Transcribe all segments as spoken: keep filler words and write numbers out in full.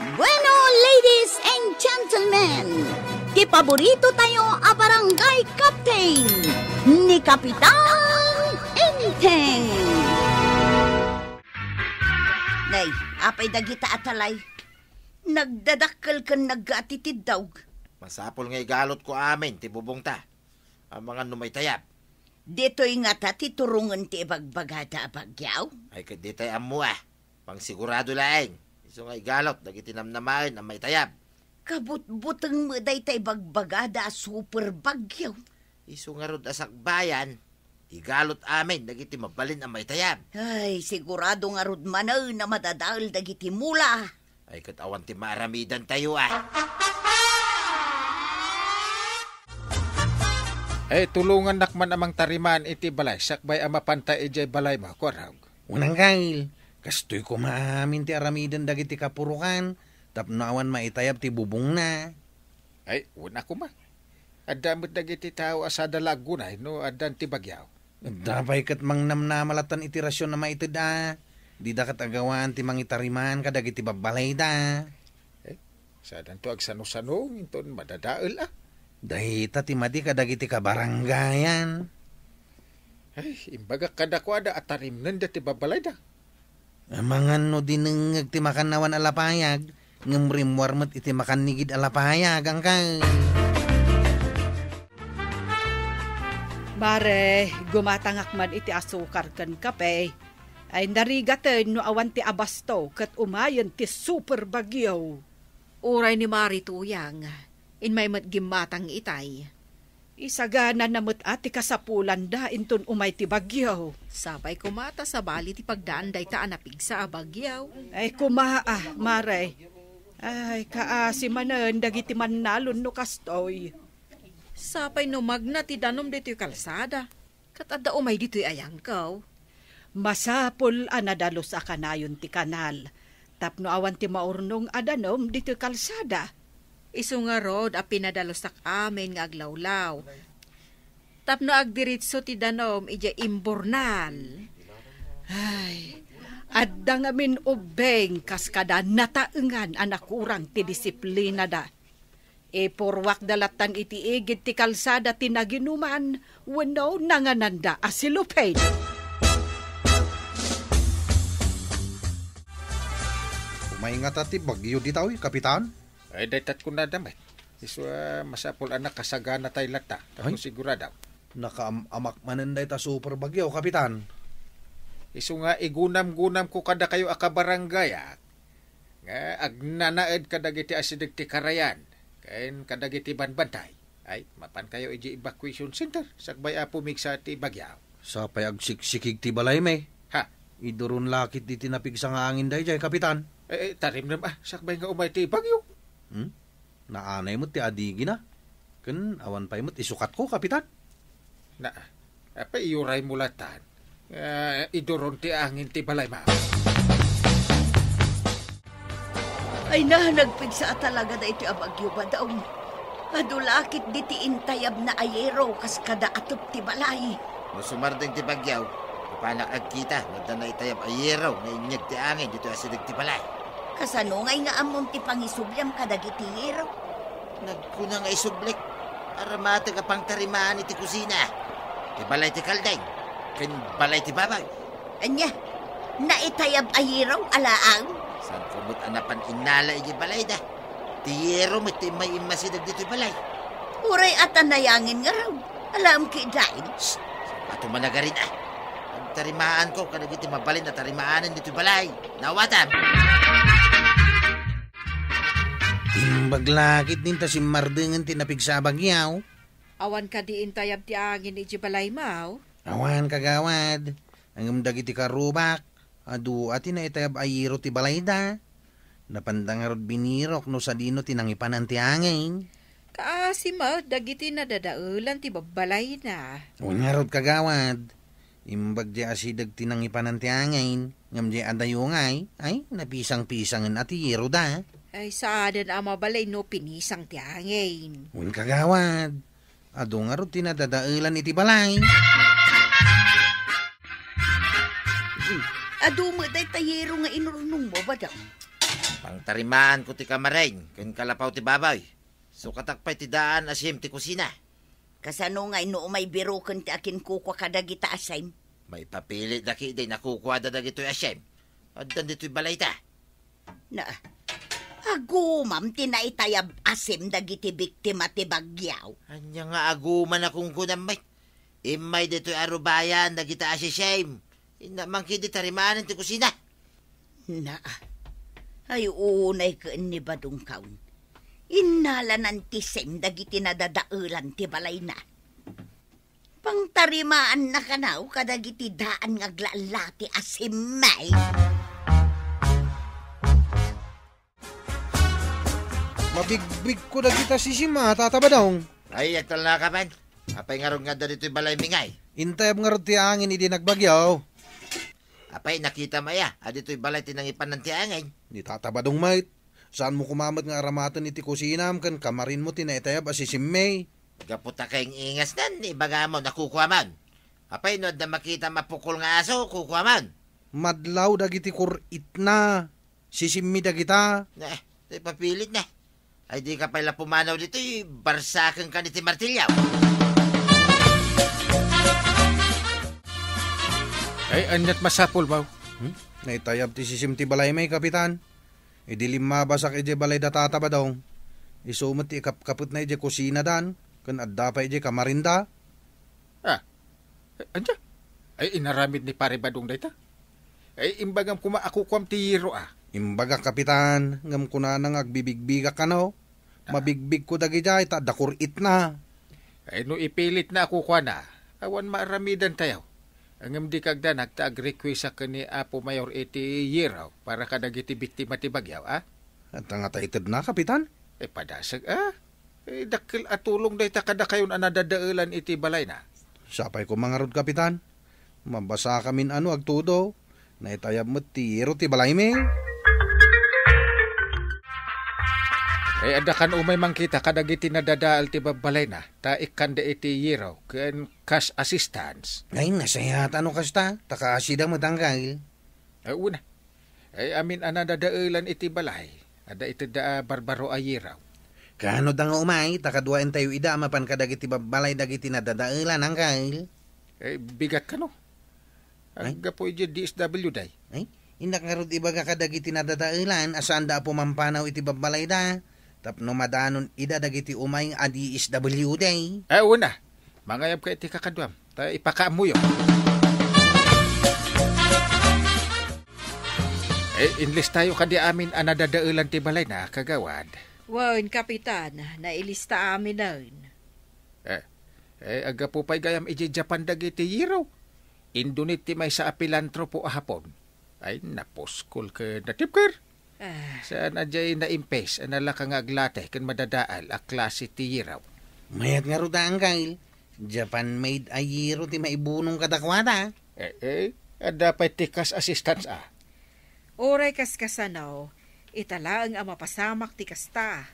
Bueno, ladies and gentlemen, ti paborito tayo a barangay captain, ni Kapitan Enteng. Nay, apay dagita atalay? Nagdadakkel ken naggaati ti daog. Masapul nga igalotko amin ti bubongta. Amangan no maitayab. Ditoy ngata ti turongen ti ibagbagada a bagyaw? Ay, ket ditay ammo a. Pangsigurado laeng. Isu nga igalot dagiti namnamaen a maitayab. Kabutbuteng met dayta ibagbagada a super bagyaw. Isu ngarud a sakbayan, igalot amin dagiti mabalin a maitayab. Ay, sigurado ngarud manen a madadael dagiti mula. Ay, ket awan ti maaramidantayo a. Ay, tulongannak man a mangtarimaan iti balay sakbay a mapanta idiay balaymo, Kuarog. Unang kail, kastoy koma amin ti aramiden dagiti kapurokan tapno awan maitayab ti bubongna. Ay, wen a koma. Adda met dagiti tao a sada la aggunay no addan ti bagyaw. Adda pay ket mangnamnama lattan iti rasion a maited a. Dida ket agawaan ti mangitariman kadagiti babbalayda. Eh, sadanto agsano-sano inton madadael a. Dayta ti madi kadagiti kabarangayan. Ay, imbagak kadakuada a tarimnenda ti babbalayda. Amangan no dinengngeg ti makannawan a lapayag, ngem rimmuar met iti makannigid a lapayag, angka. Mare, gumatangak man iti asukar ken kape. Ay narigaten no awan ti abasto ket umayen ti super bagyo. Uray ni Mari Tuyang, immay met gimmatang itay. Isaganana met a ti kasapulanda inton umay ti bagyo. Sapay koma ta sabali ti pagdaan dayta a napigsa a bagyo. Ay, koma a, Mare. Ay, kaasi manen dagiti mannalon no kastoy. Sapay no magna ti danum ditoy kalsada. Ket adda umay ditoy a yangkew. Masapul a nadalus a kanayon ti kanal, tapno awan ti maurnong a danum ditoy kalsada. Isu ngarud a pinadalusak amin nga aglawlaw, tapno agdiritso ti danum idiay imbornal. Ay, adda ngamin ubbing kas kada nataengan a nakurang ti disiplinada. Ipurruakda lattan iti igid ti kalsada ti naginuman wenno nangananda a silupen. Umay ngata ti bagyo dita, oy, Kapitan? Ay, dayta kunada met. Isu a masapul a nakasaganatay latta, tapno sigurado. Nakaam-amak manen dayta super bagyo, Kapitan. Isu nga igunam-gunamko kadakayo a kabarangayak, nga agnanaed kadagiti asideg ti karayan ken kadagiti banbantay. Ay, mapankayo idiay evacuation center sakbay a pumigsa ti bagyo. Sapay agsiksikig ti balaymi. Ha? Iduron lakit diti napigsa nga angin daydiay, Kapitan. Eh, eh, tarimnem a, sakbay nga umay ti bagyo. Hmm? Naanay met ti adigina. Ken awan pay met isukatko, Kapitan. Na, apay iyuraymo latan nga iduron ti angin ti balaymo? Ay na, nagpigsa a talaga daytoy a bagyo, Badong. Adu lakit diti intayabna a yero kas kada atep ti balay. No sumardeng ti bagyo, apanak agkita no adda naitayab a yero nga inyeg ti angin ditoy asideg ti balay. Kasano ngay nga ammom ti pangisubliam kadagiti yero? Nagkuna nga isublik, aramateg a pangtarimaan iti kusina, ti balay ti kaldeng, ken balay ti baboy. Ania, naitayab a yero a laang? Saanko met a napan innala idiay balayda. Ti yero met ti immay immasideg ditoy balay. Uray a ta nayangin ngarud. Alaem ki dain. Shh! Saankato managarin a. Agtarimaanko kadagiti mabalin a tarimaanen ditoy balay. Naawatam! Imbag lakit dinta simmardengen ti napigsa a bagyo. Awan kadi intayab ti angin idiay balaymo? Awan, kagawad. Ngem dagiti karrubak, adu a ti naitayab a yero ti balayda. Napanda ngarud binirok no sadino ti nangipanan ti angin. Kaasi met dagiti nadadaelan ti babbalayna. Wen ngarud, kagawad. Imbag diay asideg ti nangipanan ti angin, ngem diay adayo ngay, ay, napisang-pisangen a ti yeroda. Ay, saanen a mabalin no pinisang ti angin. Wen, kagawad. Adu ngarud ti nadadaelan iti balay. Hmm. Adu met dayta yero nga inurnongmo, Badong. Pangtarimaanko ti kamareng ken kalapaw ti baboy. Sukatak pay ti daan a sim ti kusina. Kasano ngay no umay biroken ti akinkukua kadagita a sim? Maipapilitda ketdi a kukuada dagitoy a sim. Addan ditoy balayta. Na, agumam ti naitayab a sim dagiti biktima ti bagyo. Ania nga agumam a kunkunam met? Immay ditoy a rubayan dagita a sisim. Inna man ketdi tarimanen ti kusina. Na, ay unay ken ni Badong Kaun. Innalanan ti sim dagiti nadadaelan ti balayna. Pangtarimaanna kano kadagiti daan nga aglaalati a simmay. Mabigbigko dagita sisim a, Tata Badong. Ay, agtalnaka man. Apay ngarud nga adda ditoy balaymi ngay? Intayab ngarud ti angin idi nagbagyo. Apay, nakitam aya a ditoy balay ti nangipanan ti angin? Ni Tata Badong met. Saanmo koma met nga aramaten iti kusinam ken kamarinmo ti naitayab a sisimmi. Gapu ta kaing-ingasnan, ibagamon a kukuamon. Apay no adda makitam a pukol nga aso, kukuamon. Madlaw dagiti kur-itna. Sisimmi dagita. Eh, tay papilit na. Ay, di ka pay la pumanaw ditoy, barsaken ka ni ti martilyo. Ay, aniat masapul, baw? Hmm? Naitayab ti sisim ti balaymi, Kapitan. Idi limmabasak idiay balay da Tata Badong, isu met ti ikapkapetna idiay kusinadan, ken adda pay idiay kamarinda. Ah, ania? Ay, inaramid ni Pare Badong dayta? Ay, imbagam koma a kukuam ti yero, ah. Imbagak, Kapitan, ngem kunana nga agbibigbigak kano. Ah. Mabigbigko dagidiay ta adda kur-itna. Ay, no ipilitna a kukuana, awan maaramidantayo. Ngem di kagdanag ta agrequest ken ni Apo Mayor iti yero para kadagiti biktima ti bagyo, ah? Ania nga ta itedna, Kapitan? Eh, padasek, ah? Eh, dakkel a tulong dayta kadakayon a nadadaelan iti balayna. Sapay koma ngarud, Kapitan. Mabasakamin a no agtudo. Naitayab met ti yero ti balaymi. Eh, adda kan umay mangkita kadagiti nadadael ti babbalayna, ta ikkanda iti yero ken cash assistance. Ay, nasayaat a no kasta, ta kaasida met, Angkel. Eh, una. Ay, amin a nadadaelan iti balay, adda itedda a barbaro a yero. Kaano da nga umay, ta kaduaentayo ida a mapan kadagiti babbalay dagiti nadadaelan, Angkel? Eh, bigat kano? Ay? Aggapu iti D S W D. Ay, innak ngarud ibaga kadagiti nadadaelan a saanda a pumampanaw iti babbalayda, tapno madanon ida dagiti umay a D S W D. Eh, una, mangayab ka iti kakaduam, ta ipakaammoyo. Eh, inlistayo kadi amin a nadadaelan ti balayna, kagawad. Wen, Kapitan, nailista aminen. Eh, eh, aggapu pay gayam iti Japan dagiti yero. Indunit ti maysa a pilantropo a Hapon. Ay, napuskol ken natibker. Ah. Saan a diay naimpes a nalaka nga aglate ken madadael a klase ti yero. Mayat ngarud a, Angkel. Japan-made a yero ti maibunong kadakuada. Eh, eh, adda pay ti cash assistance, ah. Uray kaskasano, ita laeng a mapasamak ti kasta.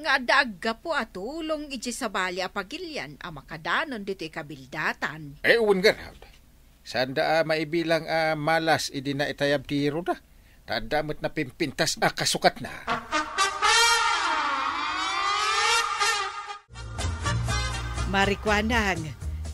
Nga adda aggapu a tulong iti sabali a pagilian a makadanon ditoy kabildatan. Eh, wen ngarud. Saanda a maibilang a malas idi naitayab ti yeroda. Ta adda met napimpintas a kasukatna. Marikuanang,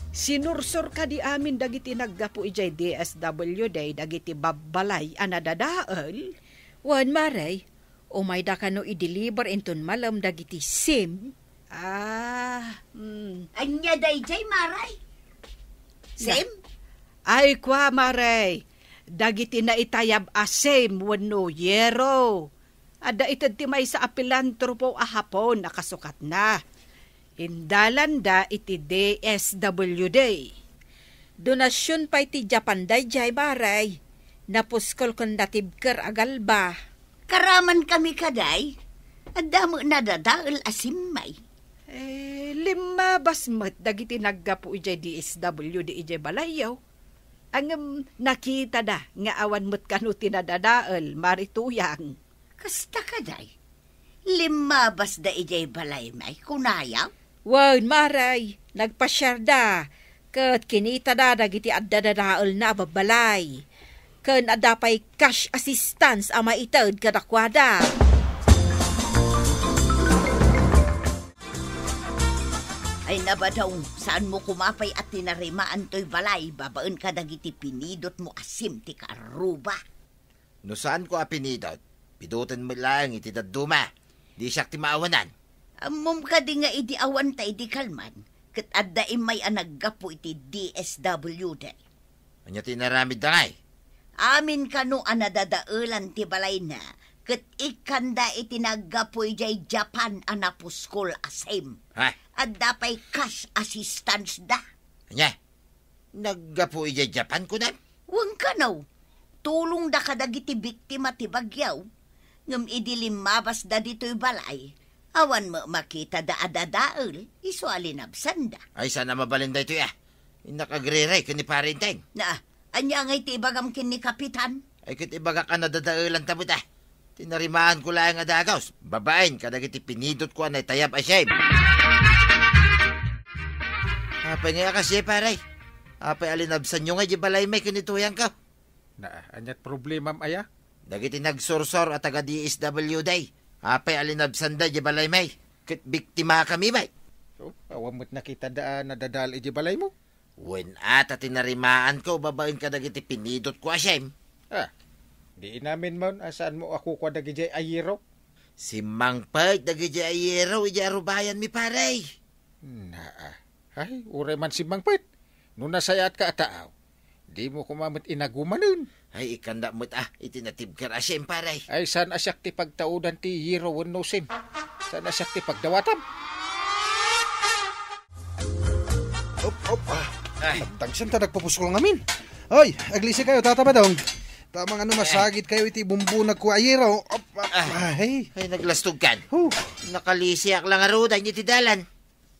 sinursor kadi amin dagiti naggapu idiay D S W D dagiti babbalay a nadadael? Wen, Mare, umayda kano i-deliver inton malem dagiti sim? Ah, mm. Ania daydiay, Mare? Sim? Ay, kua, Mare, dagiti naitayab a sim wenno yero. Adda ited ti maysa a pilantropo a Hapon a kasukatna. Indalanda iti D S W D. Donasion pay ti Japan daydiay, Mare. Napuskol ken natibker a galba. Karamankami kadi, adda met nadadael a simmay. Eh, limmabas met dagiti naggapu idiay D S W D idiay balayyo. Ngem nakitada nga awan met kano ti nadadael, Mare Tuyang. Kasta kadi? Limmabasda idiay balaymi, kunayo? Wen, Mare, nagpasiarda, ket kinitada dagiti adda dadaelna a babbalay. Ken adda pay cash assistance a maited kadakuada. Ay, nabadong, saanmo koma pay a tinarimaan toy balay babaen kadagiti pinidotmo a sim ti kaarruba? No saanko a pinidot, pidoten met laeng iti dadduma. Di siak ti maawanan. Ammom kadi nga idi awanta idi kalman, ket adda immay a naggapu iti D S W D? Ania ti inaramidda ngay? Amin kano a nadadaelan ti balayna, ket ikkanda iti naggapu idiay Japan a napuskol a sim. Ha? Adda pay cash assistance da. Ania? Naggapu idiay Japan, kunam? Wen kano, tulongda kadagiti biktima ti bagyo. Ngem idi limmabasda ditoy balay, awan met makitada a dadael, isu a linabsanda. Ay, saan a mabalin daytoy, a? Innak agriray ken ni Pare Enteng. Na, ania ngay ti ibagam ken ni Kapitan? Ay, ket ibagak a nadadaelanta met, a. Tinarimaanko laeng a dagus, babaen kadagiti pinidotko a naitayab a sim. Apay ngay a kasdiay, pare? Apay a linabsanyo ngay di balaymi ken ni Tuyangko? Na, aniat problemam aya? Dagiti nagsursor a taga D S W D, apay a linabsanda di balaymi? Ket biktimakami, bay. Oh, awan met nakitada a nadadael iti balaymo? Wen a, ta tinarimaanko babaen kadagiti pinidotko a sim. Ah, di inaminmon a saanmo a kukua dagidiay ayero? Simmangpet dagidiay ayero idiay arubayanmi, pare. Naa. Ay, uray man simmangpet. No nasayaatka a taaw, dimo koma met inagumanen. Ay, ikkanda met, a, iti natibker a sim, pare. Ay, saan a siak ti pagtaudan ti ayero wenno sim? Saan a siak ti pagdawatam? Op, op, ah. Ay. Nagdagsen ta nagpapuskol ngamin. Hoy, aglisi kayo, Tata Badong. Tamang ano, masagit kayo iti bumbunag ko ayero. Op, op, Ah. Ay. Ay, naglastog kan. Huh. Nakalisiak lang arudan iti dalan.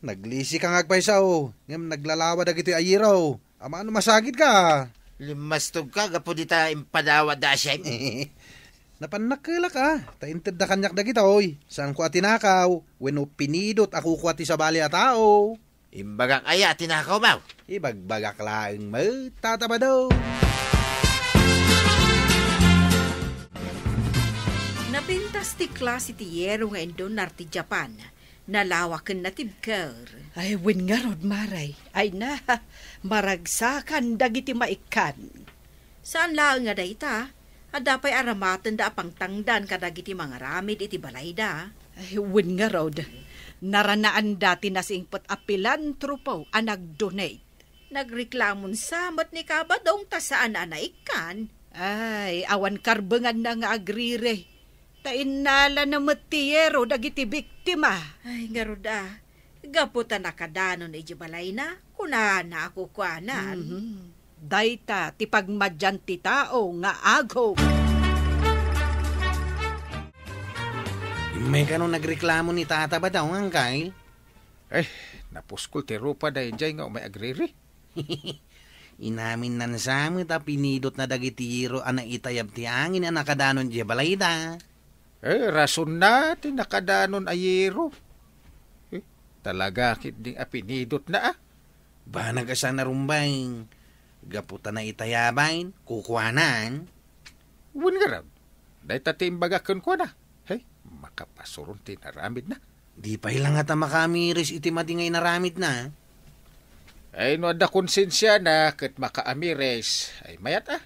Naglisi ka nga agpaysa, oh. Ngem naglalawa dagitoy ayero. Ama, ano masagit ka? Limmastog ka, gapu dita impadawat da asin. Napannakkelak, ah. Ta intedda kaniak dagitoy. Saan ko a tinakaw? Wenno pinidot a kukua ti sabali a tao? Imbagak aya a tinakaw, baw? Ibagbagak laeng met, Tata Badong. Napintas ti klase ti yero nga indunar ti Japan. Nalawa ken natibker. Ay, wen ngarud, Maray. Ay na, maragsakan dagiti maikkan. Saan laeng nga dayta, adda pay aramatenda a pangtangdan kadagiti mangaramid iti balayda. Ay, wen ngarud, naranaanda ti nasingpet a pilantropo a nag-donate. Nagreklamon sa met ni Kabadong ta saan a naikkan. Ay, awan karbenganna nga agriri. Ta innalana met ti yero dagiti biktima. Ay, ngarud a, gapu ta nakadanon iti balayna, kunana a kukuanan. Mhm. Dayta ti pagmadian ti tao nga agom. Immay kano nagreklamo ni Tata Badong, Angkay? Eh, napuskol ti rupada idiay nga umay agriri. Inaminnan sa met a pinidotna dagiti yero a naitayab ti angin a nakadanon idiay balayda. Eh, rasonna ti nakadanon a yero. Eh, talaga ketdi a pinidotna, ah. Banag a saan a rumbeng. Gapu ta naitayaban, kukuanan. Wen ngarud, dayta ti imbagak kenkuana. Hey, makapasuron ti inaramidna. Di pay la ngata makaamiris iti madi nga inaramidna. Ay, no adda konsensiana ket makaamiris, ay mayat a.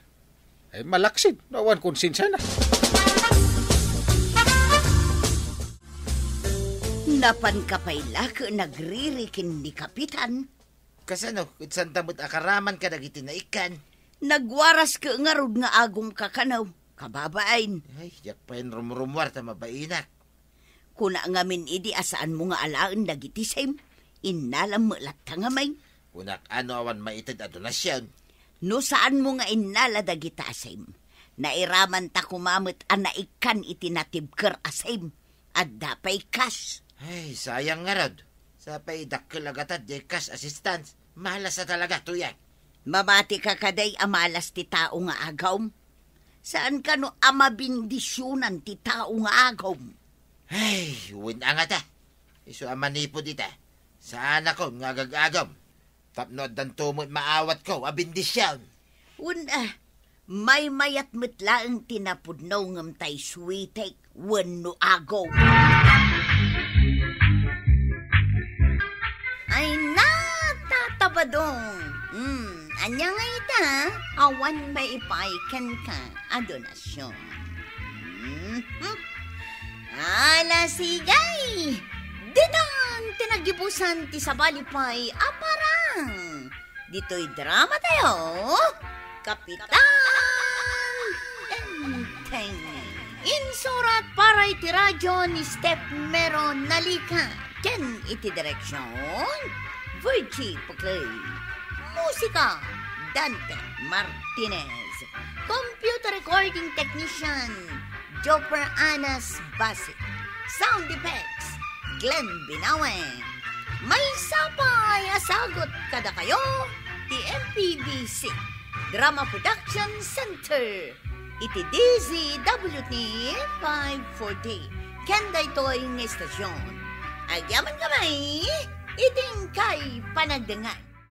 Ay, malaksid no awan konsensiana. Napanka pay la ket nagriri ken ni Kapitan. Kasano, ket santa met a karaman kadagiti naikkan? Nagwaras ket ngarud nga agomka kano, kababain. Ay, diak pay rumrummuar ta mabainak. Kuna ngamin idi a saanmo nga alaen dagiti sim, innalam met latta ngamin. Kunak a no awan maited a donasion. No saanmo nga innala dagita a sim, nairamanta koma met a naikkan iti natibker a sim. Adda pay kas. Ay, sayang ngarud. Sapay dakkel a gatad diay kas assistance. Malas a talaga, Tuyang. Mamati ka kadi a malas ti tao nga agom? Saan kano a mabindisionan ti tao nga agom? Ay, wen a ngata. Isu a manipud ita, saanakon nga agag-agom. Tapno addanto met maawatko a bendision. Wen a, Maymayat met laeng ti napudno ngem tay suitek wenno ago. Ay, natatabadong. Hmm, ania nga ita? Awan maipaay kenka a donasyon. Mhm. Ala, sigay! Ditan ti naggibusan ti sabali pay a parang. Ditoy drama tayo, Kapitan Enteng. Insurat para iti radio ni Steph Mero Nalica ken iti direksyon, Virgie Puclay. Musika, Dante Martinez. Computer recording technician, Joper Anas Basi. Sound effects, Glenn Binawen. Maysa pay a sagut kadakayo ti M P B C Drama Production Center iti D Z W T five forty. Ken daytoy nga estasyon, agyamankami iti inkay panagdengngeg.